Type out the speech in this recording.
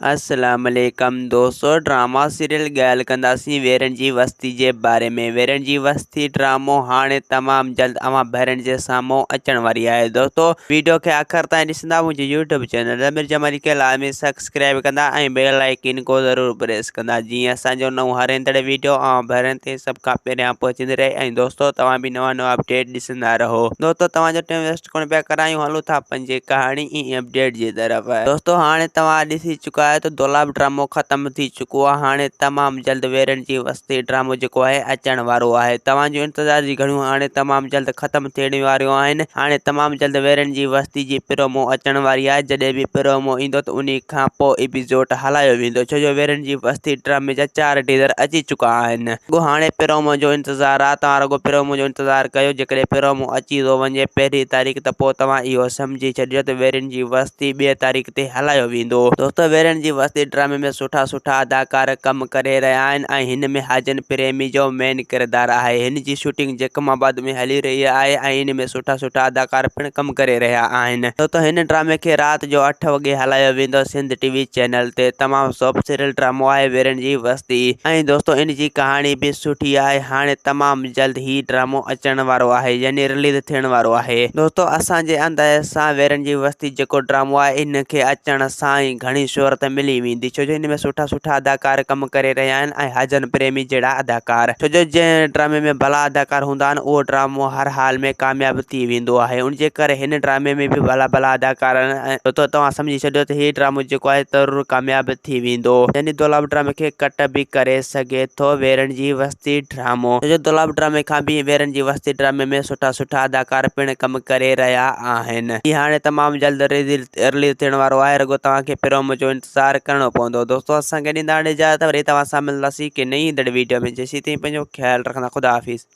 السلام عليڪم دوستو ڊراما سيريل ڳالهه ڪنداسين ويرن جي وستي جي باري ۾ ويرن جي وستي ڊرامو هاڻي تمام جلد اوهان ڀائرن جي سامهون اچڻ واري آهي دوستو ويڊيو کي آخر تائين ڏسندا منهنجي يوٽيوب چينل ضمير جمالي کي لازمي سبسڪرائب ڪندا ۽ بيل آئيڪن کو ضرور پريس ڪندا جيئن اسان جو نئون هر ايندڙ ويڊيو اوهان ڀائرن تائين سڀ کان پهريان پهچندي رهي ۽ دوستو توهان به نوان نوان اپڊيٽ ڏسندا رهو دوستو توهان جو ٽائيم ويسٽ ڪونه پيا ڪرايون هلون ٿا پنهنجي ڪهاڻي ۽ اپڊيٽ جي طرف. دوستو هاڻي توهان ڏسي چڪا آهيو ته دولاب ڊرامو ختم ٿي چڪو آهي هاڻي تمام جلد ويرن جي وستي ڊرامو جيڪو آهي اچڻ وارو آهي توهان جو انتظار جي گهڙيون هاڻي تمام جلد ختم ٿيڻ واريون آهن هاڻي تمام جلد ويرن جي وستي جي پرومو اچڻ واري آهي جڏهن به پرومو ايندو ته انهي کان پوء ايپيسوڊ هلايو ويندو ڇو جو ويرن جي وستي ڊرامي جا چار ٽيزر اچي چڪا آهن. رڳو هاڻي پرومو جو انتظار آ، توهان رڳو پرومو جو انتظار ڪيو، جيڪڏهن پرومو اچي ٿو وڃي پهرين تاريخ ته پوء توهان اهو سمجهي ڇڏجو ته ويرين جي وستي ٻي تاريخ تي هلايو ويندو. دوستو ويرين جي وستي ڊرامي ۾ سٺا سٺا اداڪار ڪم ڪري رهيا آهن ۽ هن ۾ حاجن پريمي جو مين ڪردار آهي هن جي شوٽنگ جيڪب آباد ۾ هلي رهي آهي ۽ ان ۾ سٺا سٺا اداڪار پڻ ڪم ڪري رهيا آهن. دوستو هن ڊرامي کي رات جو اٺ وڳي هلايو ويندو سنڌ ٽي وي چينل تي تمام سوپ سيريل ڊرامو آهي ويرين جي وستي. ۽ دوستو ان جي ڪهاڻي به سٺي آهي هاڻي تمام جلد هي ڊرامو اچڻ وارو آهي يعني رليز ٿيڻ وارو آهي دوستو اسان جي اندازي سان ويرن جي وستي جيڪو ڊرامو آهي ان کي اچڻ سان ئي گهڻي شهرت ملي ويندي ڇو جو ان ۾ سٺا سٺا اداڪار ڪم ڪري رهيا آهن ۽ حاجن پريمي جهڙا اداڪار ڇو جو جنهن ڊرامي ۾ ڀلا اداڪار هوندا آهن اهو ڊرامو هر حال ۾ ڪامياب ٿي ويندو آهي ان جي ڪري هن ڊرامي ۾ به ڀلا ڀلا اداڪار آهن ۽ توهان سمجهي ڇڏيو ته هي ڊرامو جيڪو آهي ضرور ڪامياب ٿي ويندو. يعني دولاب ڊرامي کي ڪٽ به ڪري سگهي ٿو ويرن جي وستي ڊرامو. ڇو جو دولاب ڊرامي کان به ويرن جي وستي ڊرامي ۾ سٺا سٺا اداڪار پڻ ڪم ڪري رهيا آهن. هي هاڻي تمام جلد رليز ٿيڻ وارو آهي رڳو توهان کي پرومو جو انتظار ڪرڻو پوندو. دوستو اسان کي ڏيندا هاڻي اجازت وري توهان سان ملنداسين ڪنهن نئين ايندڙ ويڊيو ۾ جيسين تائين پنهنجو خيال رکندا خدا حافظ.